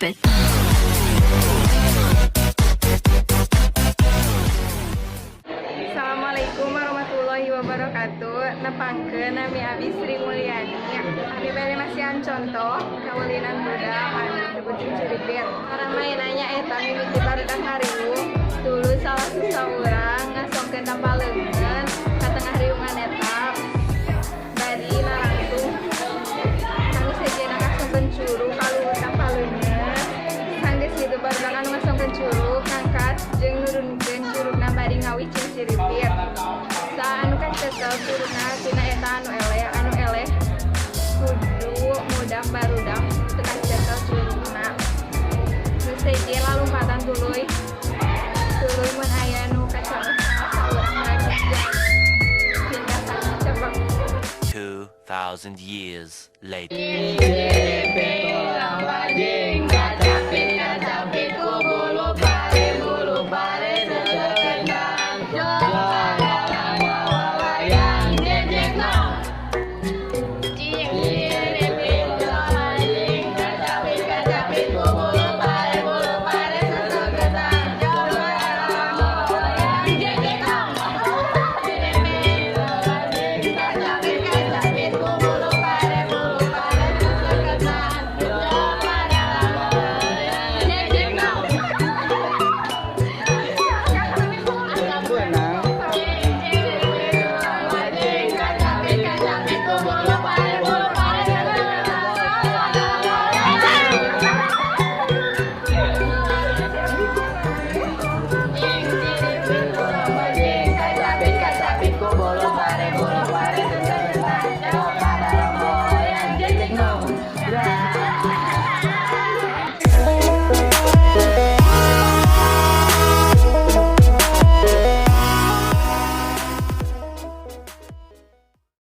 Drop it. Assalamualaikum warahmatullahi wabarakatuh. Nepangkeun, nami abi Sri Mulyani. Abi bade masihan contoh kaulinan budak anu disebut cinciripit. Cara mainannya eta mimiti barudak ngariung, tuluy salah saurang ngasongkeun tangpal leungeun ka tengah riungan eta bari narangtung. Anu sejenna ngasongkeun curug ka luhur tangpal leungeun. Sanggeus kitu, barudak anu ngasongkeun curug ngangkat jeung nurunkeun curugna bari ngawih cinciripit. Saha anu kacekel curugna tina eta anu eleh. Anu eleh kudu mudak barudak nu teu kacekel curugna. Nu sejen lalumpatan, tuluy tuluy mun aya nu kacekel salah saurang lagi pindah ka cepeng. 2,000 years later. Cinciripit.